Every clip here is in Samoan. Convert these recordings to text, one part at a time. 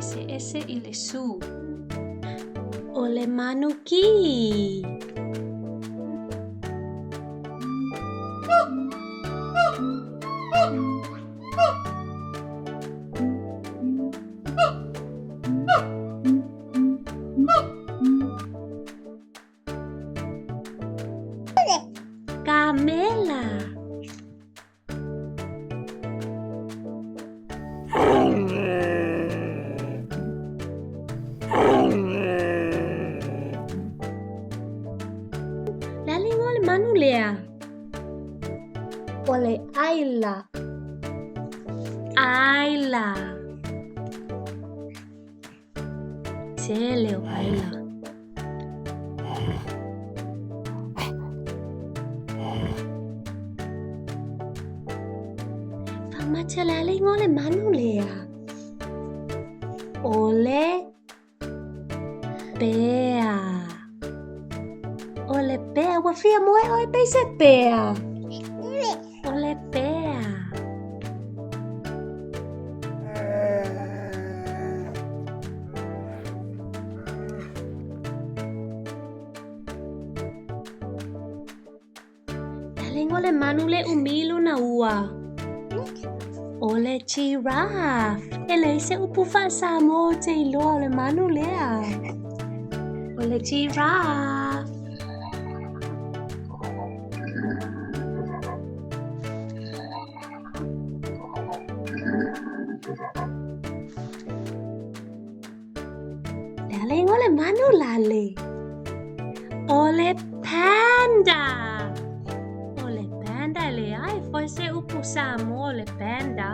Eseese i le zoo. O le manukī. Kamela. Le a le igoa o le manu lea? O le aila. Aila. Tele o aila. Faamatia le a le igoa o le manu lea? O le pea. O le pea. Ua fia moe oe pe i se pea? O le pea. Le a le igoa o le manu le umi i luna ua? O le giraffe. E leai se upu faa-Samoa ou te iloa o le manu lea. O le giraffe. Le a le igoa o le manu lale? O le panda. O le panda e leai foi se upu Samoa o le panda.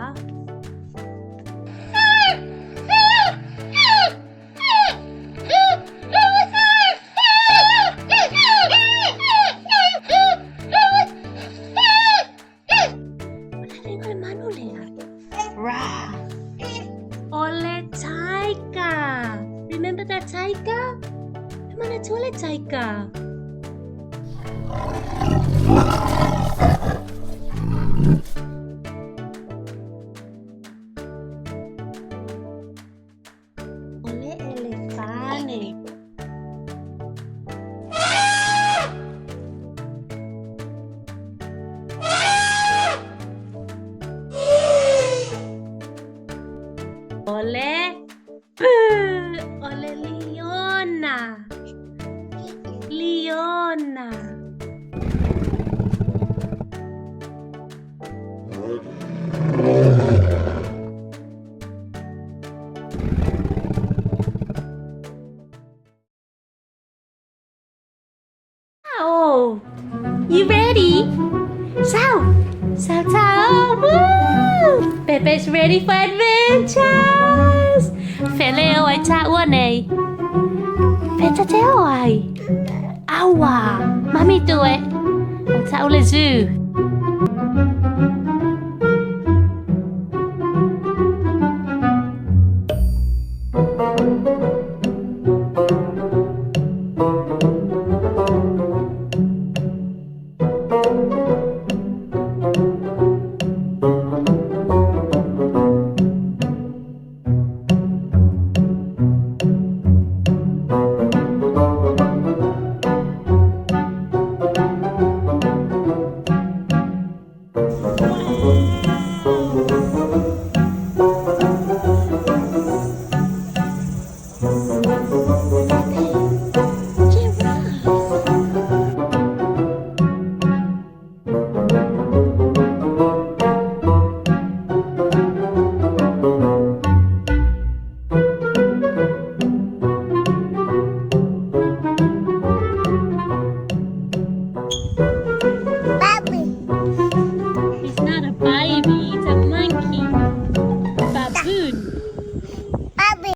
O le a le igoa o le manu lea? Ra. O le tiger. Remember that tiger? E manatua le tiger. O le elefane. O le p, o le liona. Liona. Oh, you ready? Sao? Sao sao? Woo! Pepe's ready for adventures! Fea lea e o ai tāua nei? Fea ta te o ai? Aua! Mami do it! O ta'u le zoo.